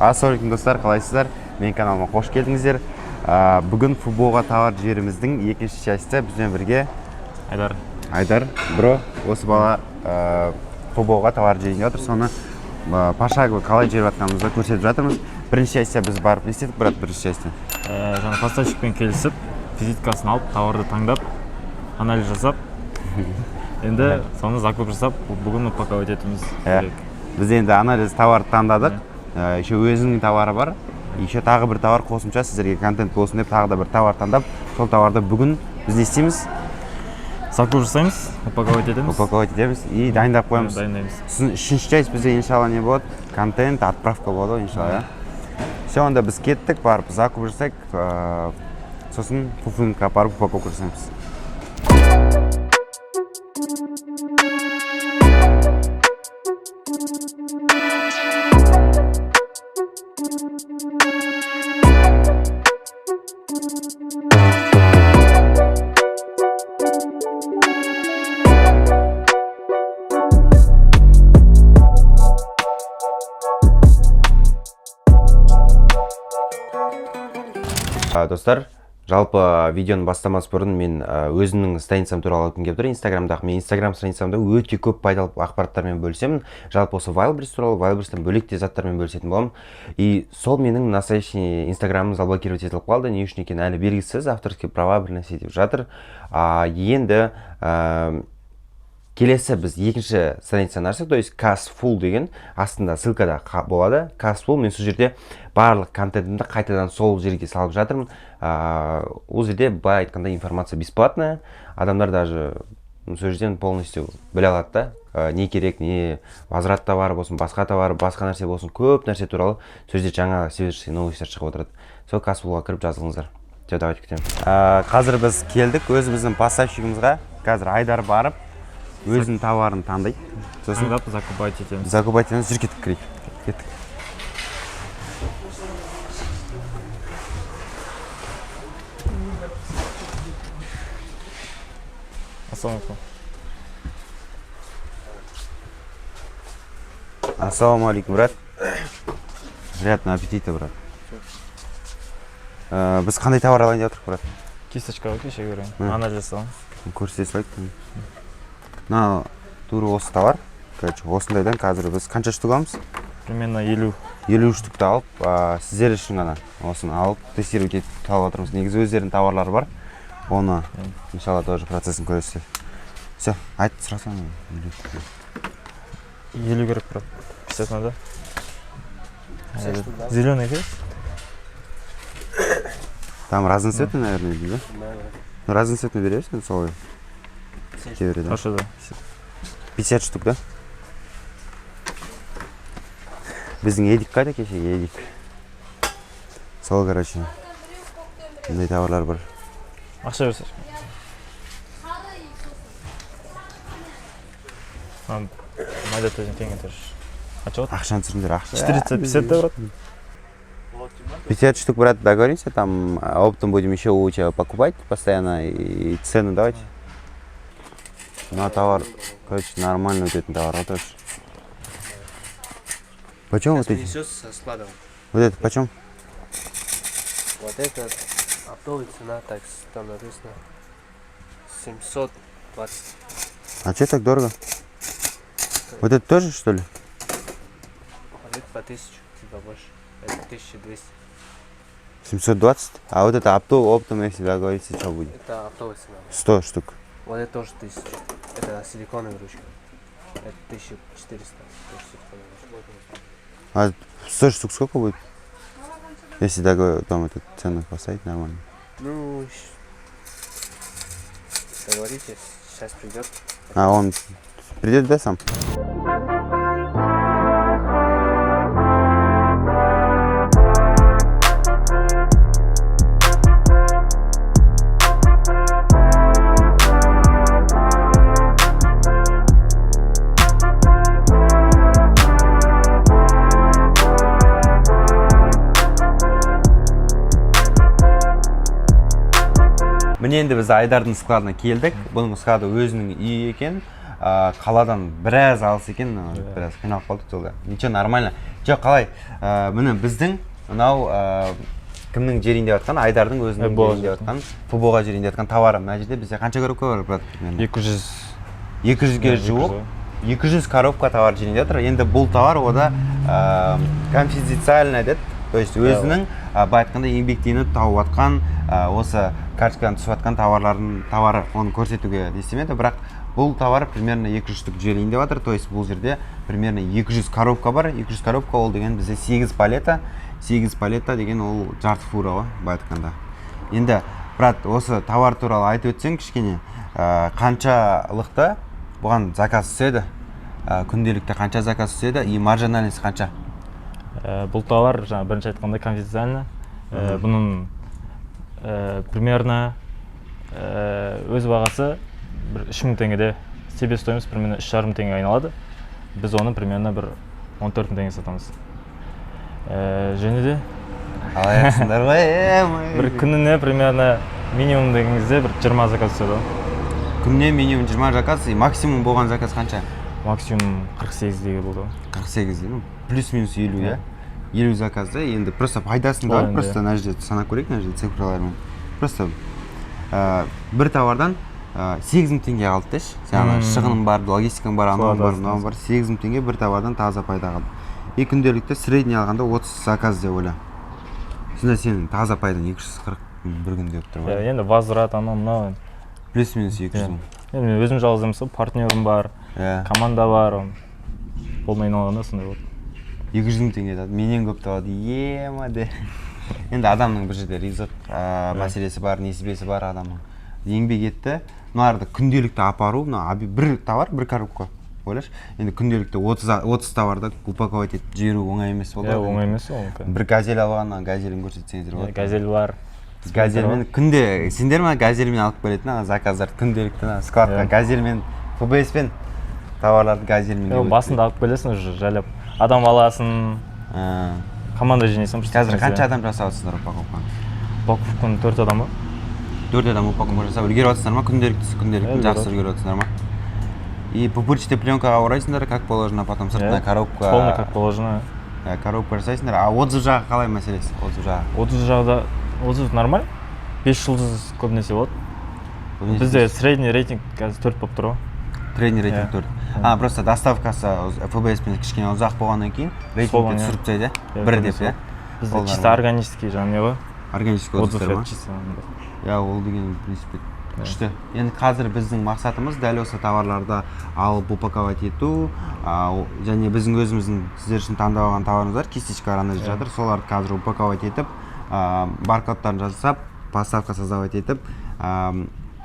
Ассалаумағалейкум, достар, қалайсыздар? Менің каналыма қош келдіңіздер. Бүгін футболға товар жіберіміздің екінші часті. Бізбен бірге Айдар. Айдар бро. Осы бала футболға товар жіберейін деп жатыр. Соны пошагово қалай жіберіп жатқанымызды көрсетіп жатырмыз. Бірінші частьта біз барып не істедік, брат, бірінші частьта? Жаңа поставщикпен келісіп, визиткасын алып, товарды таңдап, анализ жасап, енді соны закуп жасап, бүгін упаковать етуіміз керек. Біз енді анализ, товарды таңдадық. Еще өзінің товары бар, еще тағы бір товар қосымша, сіздерге контент болсын деп тағы да бір товар таңдап, сол товарды бүгін біз не істейміз? Закуп жасаймыз, упаковать етеміз. Упаковать етеміз и дайындап қоямыз. Дайындаймыз. Сосын үшінші часть бізде, иншалла, не болады? Контент, отправка болады ғой, иншалла, иә. Все, онда біз кеттік, барып закуп жасайық, сосын фуфлингқа апарып упаковка жасаймыз. Достар, жалпы видеоны бастамас бұрын мен өзімнің страницам туралы айтқым келіп тұр. Инстаграмдағы мен инстаграм страницамда өте көп пайдалы ақпараттармен бөлісемін. Жалпы осы Wildberries туралы, Wildberries'тен бөлек те заттармен бөлісетін боламын. И сол менің настоящий инстаграмым заблокировать етіліп қалды. Не үшін екені әлі белгісіз, авторский права бір нәрсе деп жатыр. Енді келесі біз екінші страницаны аштық, то есть Касфул деген, астында ссылкада болады Касфул. Мен сол жерде барлық контентімді қайтадан сол жерге салып жатырмын. Ол жерде, былай айтқанда, информация бесплатная, адамдар даже сол жерден полностью біле алады да, не керек, не возврат товары болсын, басқа товар, басқа нәрсе болсын, көп нәрсе туралы сол жерде жаңа свежий новостьтер шығып отырады. Сол Касфулға кіріп жазылыңыздар. Все, давайте күтемін. Қазір біз келдік өзіміздің поставщигімізға. Қазір Айдар барып өзінің товарын таңдайды, сосын таңдап, закупать етеміз. Закупать етеміз. Жүр, кеттік, кірейік, кеттік. Ассалаумағалейкум. Ассалаумағалейкум, брат, приятного аппетита, брат. Біз қандай товар алайын деп отырмық, брат? Кисточка ғой, кеше көрген. Анализ жасаған. Көрсете салайық. Мына тура осы товар, короче, осындайдан қазір біз қанша штук аламыз? Примерно 50. 50 штукты алып, сіздер үшін ғана осыны алып, тестировать етіп алып жатырмыз. Негізі өздерінің товарлары бар, оны иншалла тоже процесін көресіздер. Все, айт, сұрасаң. 50 керек, брат. 50 надо. Зеленый керек? Там разноцветный, наверное, да? Ну, разноцветный бересің, солай кете береді. Хорошо, да. 50 штук, да? Біздің Эдик қайда, кешегі Эдик? Сол, короче, мындай товарлар бар. Ақша берсеші. Майда теңге тоже. Қанша болады? Ақшаны түсіріңдер, ақша. 450, да, брат? 50 штук, брат, договоримся, там оптом будем еще у тебя покупать постоянно и цену давайте. На товар, короче, нормально өтетін товар ғой тоже. Почем вот эти? Принесет со склада. Вот это почем? Вот это оптовая цена, так там написано 720. А что так дорого? Вот это тоже, что ли? Вот это по 1000, чуть побольше. Это 1200. 720? А вот это оптом, если договориться, что будет? Это оптовая цена. 100 штук. Вот это тоже 1000. Это силиконовая ручка. Это 1400. Тоже силиконовая ручка. А 100 штук сколько будет? Если договор, там эту цену поставить нормально. Ну, договоритесь, сейчас придет. А он придет, да, сам? Міне, енді біз Айдардың складына келдік. Бұның склады өзінің үйі екен. Қаладан біраз алыс екен, біраз қиналып қалдық жолда. Ничего, нормально. Жоқ, қалай, міне, біздің мынау кімнің жіберейін деп жатқан, Айдардың өзінің ФБО жіберейін деп жатқан, ФБО-ға жіберейін деп жатқан товары. Мына жерде бізде қанша коробка бар, брат, примерно? 200. 200-ге Иә, жуық, 200 коробка товар жіберейін деп жатыр. Енді бұл товар ода конфиденциально деді, то есть өзінің былай айтқанда еңбектеніп тауып жатқан, осы карточкадан түсіп жатқан товарлардың товары, оны көрсетуге не істемеді. Бірақ бұл товар примерно 200 штук жіберейін деп жатыр, то есть бұл жерде примерно 200 коробка бар. 200 коробка ол деген бізде 8 палета. 8 палета деген ол жарты фура ғой, былай айтқанда. Енді, брат, осы товар туралы айтып өтсең кішкене. Қаншалықты бұған заказ түседі, күнделікті қанша заказ түседі и маржинальность қанша? Бұл товар, жаңа бірінші айтқандай, конфиденциально. Бұның примерно өз бағасы бір 3000 теңгеде, себестоимость примерно 3,5 теңге айналады. Біз оны примерно бір 14 000 теңге сатамыз. Және де Алаяқсыңдар ғой, е мой. бір күніне примерно минимум деген кезде бір 20 заказ түседі ғой. Күніне минимум 20 заказ. И максимум болған заказ қанша? Максимум 48-дегі болды ғой. 48, ну, плюс минус 50, иә, 50 заказды. Енді просто пайдасын Ол давай енді. просто мына жерде санап көрейік, мына жерде цифралармен. Просто бір товардан 8000 теңге қалды деші сен. Ана шығының бар, логистикаң бар, анауың бар, Соларды. мынауың бар. 8000 теңге бір товардан таза пайда қалды. И күнделікті средний алғанда 30 заказ деп ойла. Сонда сенің таза пайдаң 240 мың бір күнде болып тұр ғой. Иә, енді возврат, анау мынау. Плюс минус 200 мың. Енді мен өзім жалғыз емес қой, партнерім бар, команда бар. Полный айналғанда сондай болады. 200 мың теңге табады, менен көп табады, ема де. Енді адамның бір жерде ризық мәселесі бар, несібесі бар. Адамның еңбек етті, мыналарды күнделікті апару, мына бір товар, бір коробка, ойлашы енді, күнделікті 30 товарды упаковать етіп жіберу оңай емес болды Иә, ғой. оңай емес ол. Бір Газель алған, ана Газелін көрсетсеңіздер Иә, болады. Газель бар. Газельмен күнде сендер ма, Газельмен алып келетін ана заказдарды күнделікті ана складқа? Иә. Газельмен, ФБС пен товарларды Газельмен Иә, басында алып келесің, уже жайлап адам аласың, команда жинайсың просто. Қазір қанша адам жасап жатсыңдар упаковканы? Упаковканы төрт адам ба. Төрт адам упаковка жасап үлгеріп жатсыңдар ма күнделікті? Күнделікті Иә, жақсы үлгеріп. үлгеріп жатсыңдар ма? И пупырчатый пленкаға орайсыңдар, как положено, потом сыртына Иә, коробка. Полный, как положено. Иә, коробка жасайсыңдар. А отзыв жағы қалай, мәселесі, отзыв жағы? Отзыв жағы, отзыв нормально, бес жұлдыз көбінесе болады. Бізде средний рейтинг қазір 4 болып тұр ғой. Средний рейтинг Иә. 4. А, просто доставкасы ФБС пен кішкене ұзақ болғаннан кейін рейтингті Соған, иә. түсіріп тастайды, иә, Иә, бір деп. көбінесе. Иә. Бізде Ол чисто нормально. органический жаңағы не ғой. Органический Отзыв, отзывтар иә, ма? чисто андай. Иә, ол деген, в принципе, күшті. Енді қазір біздің мақсатымыз дәл осы товарларды алып, упаковать ету, және біздің өзіміздің сіздер үшін таңдап алған товарымыз бар, кисточкалар ана жерде жатыр. Соларды қазір упаковать етіп, баркодтарын жасап, поставка создавать етіп,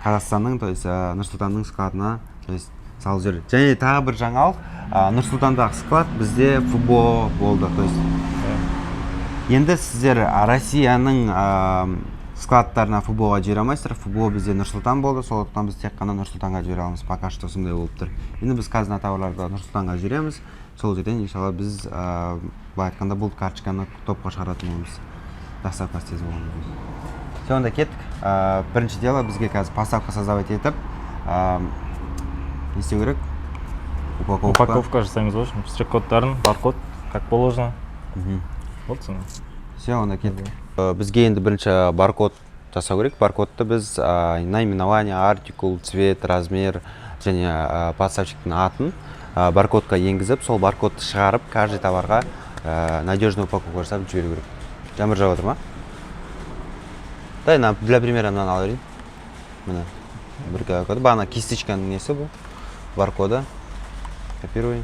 Қазақстанның, то есть Нұр Сұлтанның складына, то есть, салып жібереді. Және тағы бір жаңалық: Нұр Сұлтандағы склад бізде ФБО болды. То есть енді сіздер Россияның складтарына ФБО-ға жібере алмайсыздар. ФБО бізде Нұр Сұлтан болды, сондықтан біз тек қана Нұр Сұлтанға жібере аламыз. Пока что сондай болып тұр. Енді біз қазір мына товарларды Нұр Сұлтанға жібереміз. Сол жерден, иншалла, біз былай айтқанда бұл карточканы топқа шығаратын боламыз, доставкасы тез болғаннан кейін. Все, онда кеттік. Бірінші дело, бізге қазір поставка создавать етіп, не істеу керек? Упаковка. Упаковка жасаймыз ғой, штрих кодтарын, баркод, как положено. Вот сонда. Все, онда кеттік. Бізге енді бірінші баркод жасау керек. Баркодты біз наименование, артикул, цвет, размер және поставщиктің атын баркодқа енгізіп, сол баркодты шығарып, каждый товарға надежный упаковка жасап жіберу керек. Жаңбыр жауып жатыр ма? Дай на для примера мынаны ала берейін. Міне, бір баркод, бағана кисточканың несі, бұл баркоды. Копируем.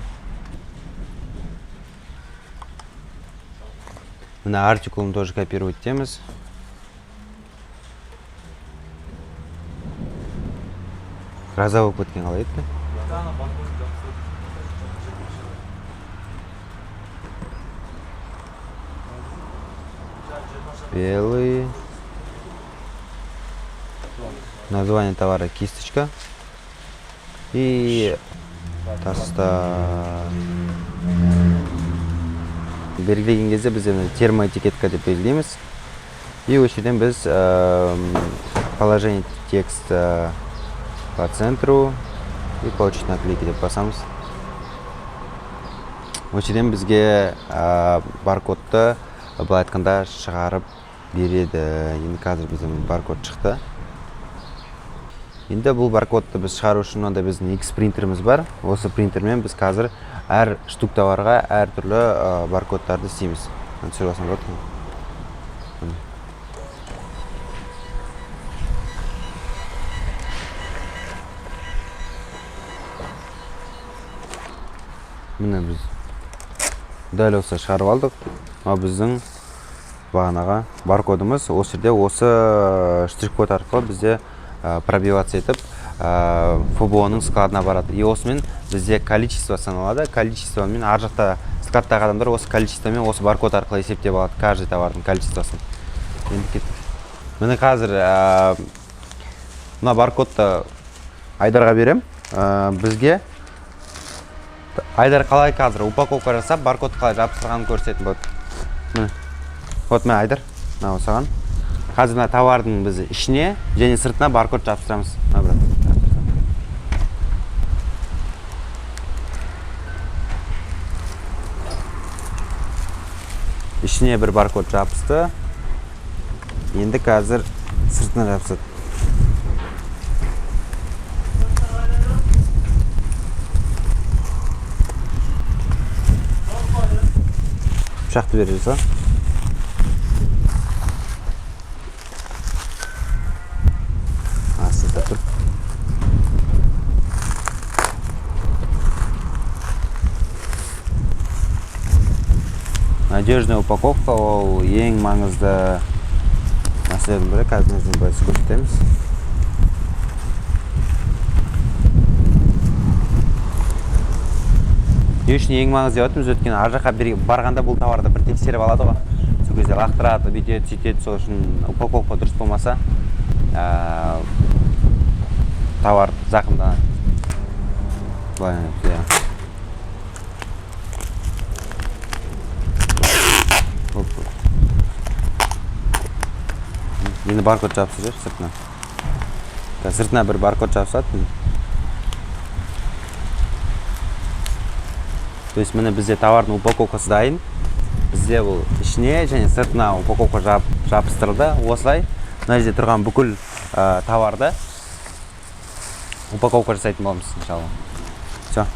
Мына артикулын тоже копировать етеміз. Гроза болып кеткен қалай еді? Белый. Название товара кисточка. И таста. Белгілеген кезде біз енді термоэтикетка деп белгілейміз. И осы жерден біз положение текста по центру. И «Получить наклейки» деп басамыз. Осы жерден бізге баркодты, былай айтқанда, шығарып береді. Енді қазір біздің баркод шықты. Енді бұл баркодты біз шығару үшін мынандай біздің X принтеріміз бар. Осы принтермен біз қазір әр штук товарға әртүрлі баркодтарды істейміз. Мына түсіріп алсам болады ғой. Міне. Міне, біз дәл осы шығарып алдық. Мынау біздің бағанағы баркодымыз. Осы жерде осы штрих-код арқылы бізде пробиваться етіп, ФБО-ның складына барады. И осымен бізде количество саналады. Количествомен ар жақта складтағы адамдар осы количествомен, осы баркод арқылы есептеп алады каждый товардың количествосын. Енді кеттік. Міне, қазір мына баркодты Айдарға берем. Бізге Айдар қалай қазір упаковка жасап, баркод қалай жабыстырғанын көрсететін болады. Міне, вот, міне, Айдар, мынау саған. Қазір мына товардың біз ішіне және сыртына баркод жабыстырамыз. Мына, брат, жабыстырсаң. Ішіне бір баркод жабысты, енді қазір сыртына жабысады. Пышақты бере сал. Астында тұр. Надежная упаковка ол ең маңызды мәселенің бірі. Қазір мына жерден былай көрсетеміз. Не үшін ең маңызды деп жатырмыз? Өйткені ар жаққа барғанда бұл товарды бір тексеріп алады ғой, сол кезде лақтырады, бүйтеді, сөйтеді. Сол үшін упаковка дұрыс болмаса, товар зақымданады. Былай, иә. Оп. Енді баркод жабысып жібер сыртына. Қазір сыртына бір баркод жабысады. То есть міне, бізде товардың упаковкасы дайын. Бізде бұл ішіне және сыртына упаковка жабыстырылды. Осылай мына жерде тұрған бүкіл товарды упаковка жасайтын боламыз, иншалла. Все.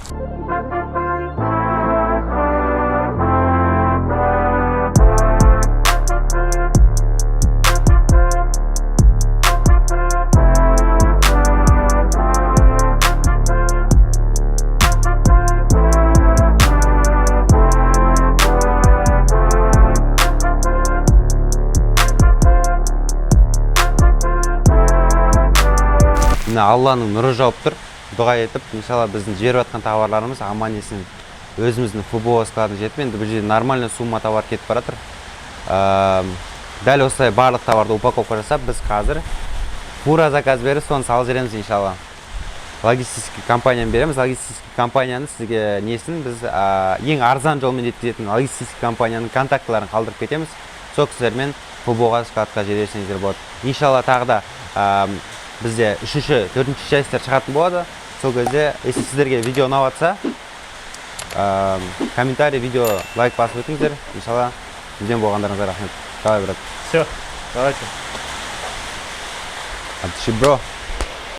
Міне, Алланың нұры жауып тұр. Дұға етіп, иншалла, біздің жіберіп жатқан товарларымыз аман есен өзіміздің ФБО складына жетіп, енді бұл жерде нормально сумма товар кетіп бара жатыр. Дәл осылай барлық товарды упаковка жасап, біз қазір фура заказ беріп, соны салып жібереміз, иншалла. Логистический компанияны береміз. Логистический компанияны сізге несін біз ең арзан жолмен жеткізетін логистический компанияның контактыларын қалдырып кетеміз. Сол кісілермен ФБО-ға, складқа жіберсеңіздер болады. Иншалла, тағы да бізде үшінші, төртінші частьтер шығатын болады. Сол кезде, если сіздерге видео ұнап жатса, комментарий, видео лайк басып өтіңіздер. Иншалла, бізбен болғандарыңызға рахмет. Давай, брат. Все, давайте. От души, бро.